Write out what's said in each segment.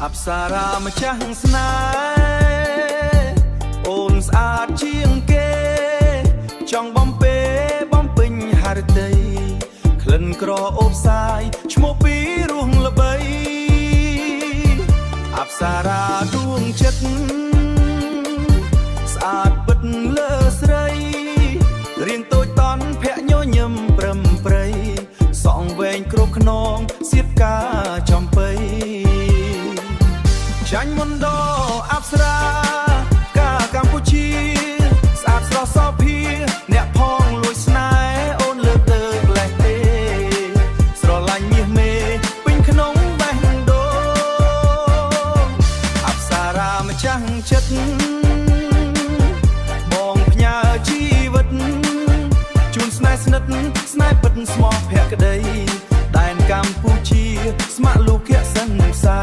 អប្សរាម្ចាស់ស្នេហ៍អូនស្អាតជាងគេ ចង់បំពេបំពេញហឫទ័យក្លិនក្រអូបសាយឈ្មោះពីរោះល្បីអប្សរាដួងចិត្តស្អាតពិតលើស្រី រៀងតូចតន់ភ័ក្រញញឹមប្រឹមប្រៃសងវែងគ្រប់ខ្នងសៀតកាចំបៃចាញ់មុនដអប្សរាកាកម្ពុជា ស្អាតស្រស់សោភា អ្នកផងលួចស្នេហ៍អូនលើកលើកលេះទេ ស្រឡាញ់មាសមេពេញក្នុងបេះដូងអប្សរាម្ចាស់ចិត្ត បងផ្ញើជីវិតជូនស្នេហ៍ស្និទ្ធស្នេហ៍ពិតស្មោះភក្តីដែនកម្ពុជា ស្ម័គ្រលោកសិនផ្សៃ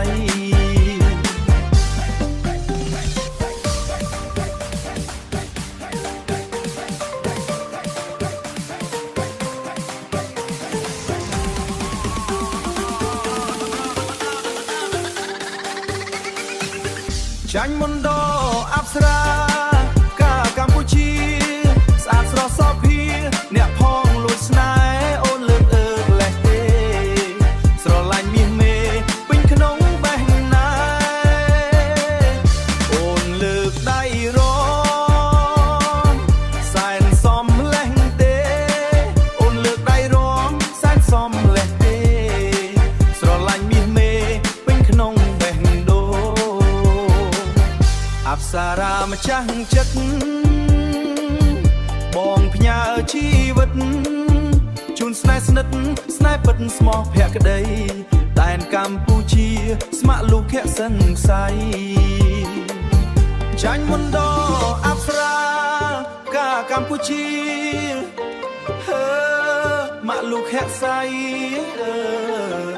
ចាញ់មុនដអប្សរាកាកម្ពុជា ស្អាតស្រស់សោភា អ្នកផងលួចស្នេហ៍អូនលើកអើកលេះទេ ស្រឡាញ់មាសមេពេញក្នុងបេះណែអូនលើកដៃរងសែនសំលេះទេ អូនលើកដៃរងសែនសំលេះទេ ស្រឡាញ់មាសមេពេញក្នុងបេះដូងអប្សរាម្ចាស់ចិត្តបងផ្ញើជីវិតជូនស្នេហ៍ស្និទ្ធស្នេហ៍ពិតស្មោះភក្តីដែនកម្ពុជា ស្ម័គ្រលោកសិនផ្សៃចាញ់មុនដអប្សរាកាកម្ពុជាហឺម៉ាក់លោកសៃអឺ